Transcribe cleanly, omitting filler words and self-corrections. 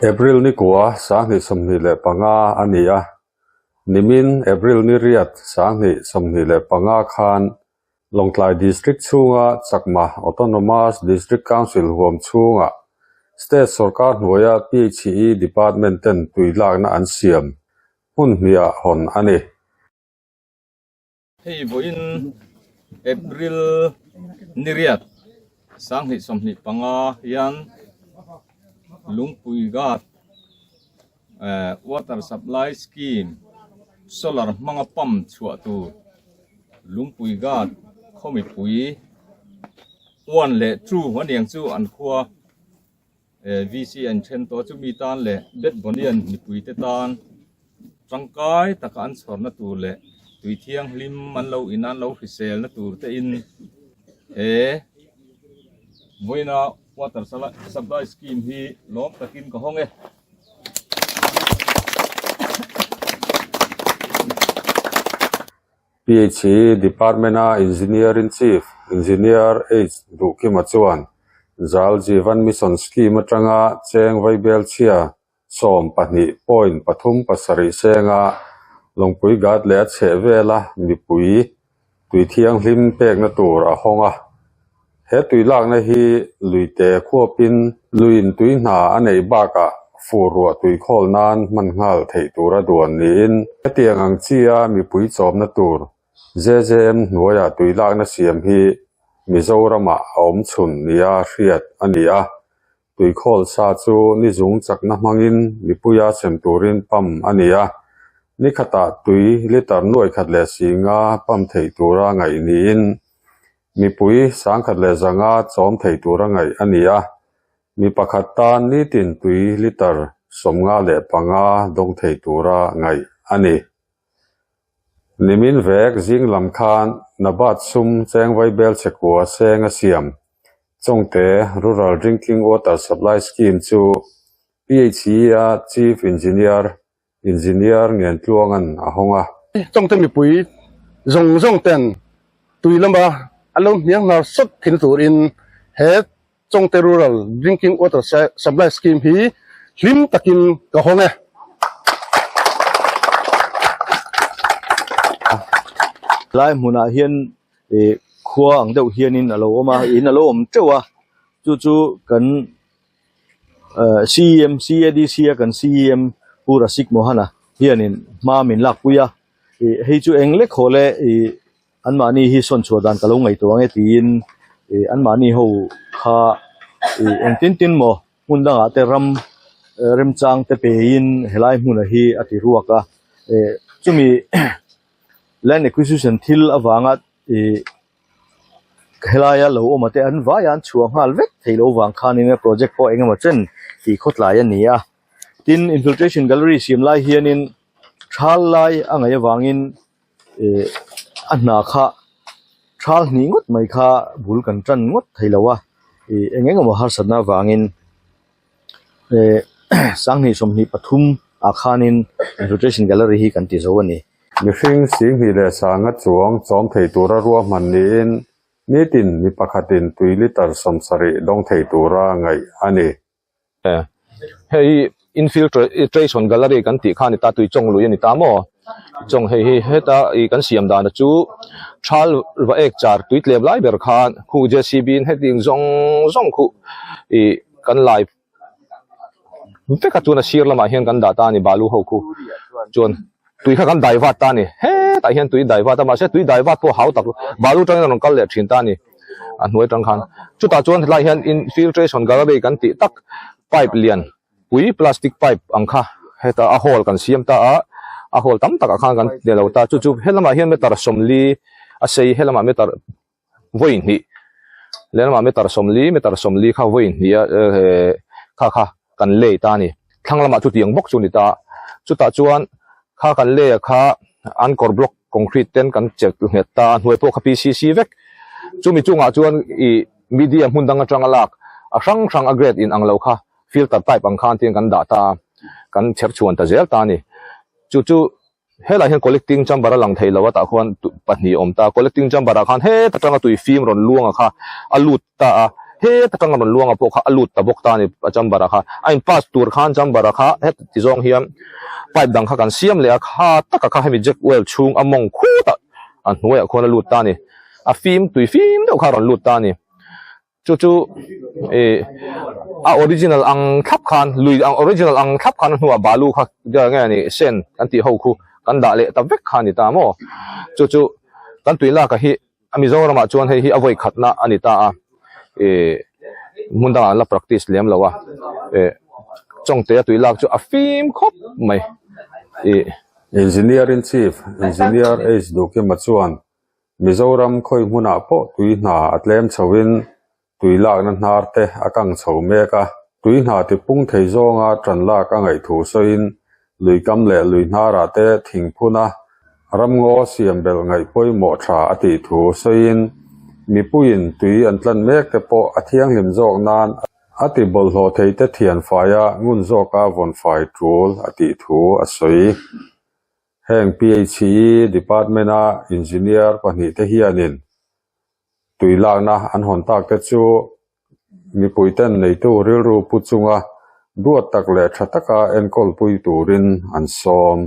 April ni kua 2025 a ni a, nimin April ni riat 2025 khan Lawngtlai District chhunga Chakma Autonomous District Council huam chhunga State sawrkar hnuaia PHE Department ten tui lakna an siam hmun hniah hawn a ni. Hei vawiin April ni riat 2025 hian Lungpui Ghat Water Supply Scheme solar hmanga pump chhuah tur Lungpui Ghat khaw mipui 1 leh 2 aniang chu an khua. VC an then tawh a, chumi tan leh Bet Bonian mipuite tan tangkai taka an chhawrna tur leh tui thianghlim an lo in an lo hriselna tur te in he vawiina water supply scheme hi lawm takin ka hawng e. PHE Department-a Engineer-in-Chief, Engineer H. Duhkima chuan Jal Jeevan Mission Scheme atanga cheng vaibelchhia 12.37 senga Lawngpui Ghat leh a chheh vela mipui tui thianghlim pekna tur a hawng a. He tui lakna hi luite khuapin luiin tui hna a neih bakah fur ruah tui khawl nan hman nghal theih tura duan niin hetiang ang chia mipui chawmna tur JJM hnuaia tui lakna siam hi Mizoramah a awm chhun nia hriat a ni a, tui khawl sa chu ni zung chakna hmangin mipuia sem turin pump a ni a, ni khatah tui litre nuai khat leh singa pump theih tura ngaih niin Mipui 1100 chawm thei tura ngaih a ni a, mi pakhat tan nitin tui litre 55 dawng thei tura ngaih a ni. Nimin vek zing lam khan Nabat sum cheng vaibel chhekua seng a siam Chawngte Rural Drinking Water Supply Scheme chu PHE-a Chief Engineer Engineer Ngentluanga'n a hawng a. Chawngte mipui zawng zawng ten tui lama an lo hniang hnar sawt thin turin he Chawngte Rural Drinking Water Supply Scheme hi hlim takin ka hawng e. Lai hmunah hian khua ang deuh hianin a lo awm a, in a lo awm teuh a, chu chu kan CEM CADC a kan CEM Pu Rasik Mohana hianin hma min lakpui a ih hei chu eng lek haw le ih anmahni hi sawn chhuah dan ka lo ngaihtuah ang e tiin ih anmahni ho kha ih engtin tin maw hmun dangah te ram remchang te peiin helai hmunah hi a ti ruak a ih chumi land acquisition thil avanga ih. Helaia lo awm te an vai a an chhuah nghal vek thei lo vang khanin project pawh eng emaw chen tih khawtlai a ni a tin infiltration gallery siam lai hianin thal lai a ngaih avangin ih a hna kha thal hnih ngawt mai kha bul kan tan ngawt thei lo a ih eng eng emaw harsatna avangin eh 2023 ah khanin infiltration gallery hi kan ti zo a ni. Mihring 21,000 chuang chawm thei tura ruahman niin nitin mi pakhatin tui litre 70 dawng thei tura ngaih a ni. Hei hi infiltration gallery kan tih kha a ni ta, tui chawng lui a ni ta maw? Chawng hei hi heta ih kan siam dan chu thal va ek char tui tlem lai ber khan khu JCB in hetiang zawng zawng khu ih kan lai vek a chuan a sir lamah hian kan dah ta a ni balu ho khu chuan tui kha kan dai vat ta a ni hetah hian tui dai vat a mahse tui dai vat pawh hau tak balu tangin a rawn kal leh thin ta a ni a hnuai tang khan chutah chuan hetlai hian infiltration gallery kan tih tak pipe lian pui plastic pipe ang kha hetah a hole kan siam ta a a hole tam takah khan kan ti lo ta chu chu helamah hian meter 40 a sei helamah meter vawi hnih lehlamah meter 40 meter 40 kha vawi hnih a kha kha kan lei ta a ni thlang lamah chutiang bawk chu a ni ta chutah chuan kha kan lei a kha an kawr block concrete ten kan chelh nghet ta a hnuai pawh kha PCC vek chumi chungah chuan ih media hmun dang atanga lak a hrang hrang a grade in ang lo kha filter type ang khan tin kan dah ta a kan chher chhuan ta zel ta a ni chu chu. Helai hian collecting chamber a lang thei lo a tah khuan pahnih a awm ta. Collecting chamber ah khan heta tanga tui fim rawn luang a kha a lut ta a. Heta tanga rawn luanga pawh kha a lut ta bawk ta a ni a chamber ah kha. A in pass tur khan chamber ah kha heti ti zawng hian pipe dang kha kan siam leh a, kha taka kha hemi jack well chhung a mawng khutah a hnuaiah khuan a lut ta a ni. A fim tui fim deuh kha a rawn lut ta a ni. Chu chu ih a original ang thlap khan lui ang original ang thlap khan a hnuah balu kha nge a nih sen kan tih ho khu kan dah leh ta vek kha a ni ta maw. Chu chu kan tui lak ah hi A Mizoramah chuan hei hi a vawi khatna a ni ta a, ih hmun dangah an la practice lem lo a, ih Chawngte a tui lak chu a fim khawp mai ih. Engineer in Chief, Engineer H Duhkima chuan Mizoram khawi hmunah pawh tui hna a tlem chhoin tui lakna hnar te a kang chho mek a, tui hna ti pung thei zawnga tan lak a ngaih thu sawiin luikam leh lui hnarah te thingphun a ramngaw siam belh ngaih pawimawh tha a tih thu sawiin mipuiin tui an tlan mek te pawh a thianghlim zawk nan a ti bawlhhlawh thei te thian faia ngun zawka vawn fai tul a tih thu a sawi. Heng PHE Department-a Engineer pahnihte hianin Tui lakna an hawn tak te chu mipuiten neitu rilru pu chunga duat tak leh tha taka enkawlpui turin an sawm.